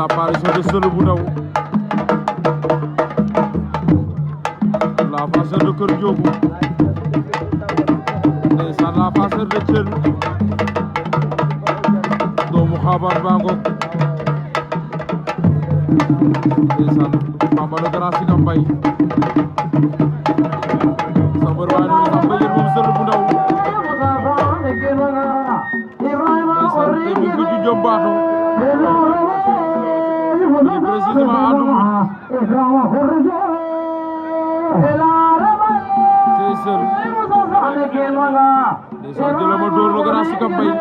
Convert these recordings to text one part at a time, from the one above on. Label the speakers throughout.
Speaker 1: l'apparition de Sele bu ndaw la passeur de Kër Ndiogou ndeysaan la passeur de Thiel doomu xaabaan baa ngoog ndeysaan Bamba le grand Siga Mbaye sambar waay noonu Samba yéen moom Sele bu ndaw ndeysaan te mi ko ju jombaatu ni précisément àndum cey Sele ndeysaan jëla ma dóor le grand Siga Mbaye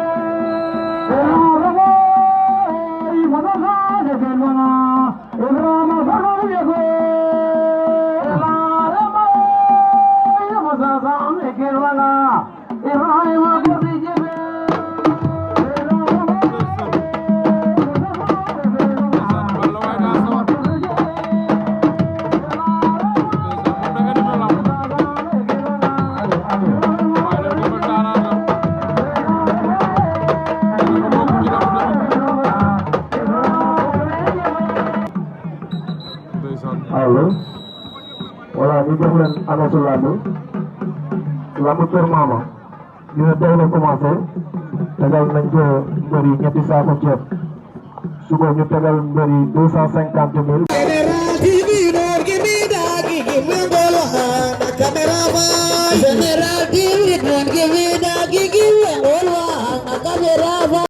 Speaker 2: Halo, voilà ñu jox leen annonce lamb Kër Mama dina tey la commencé tegal nañ ko mbër yi ñetti saako ceeb suba ñu tegal mbër yi 250 000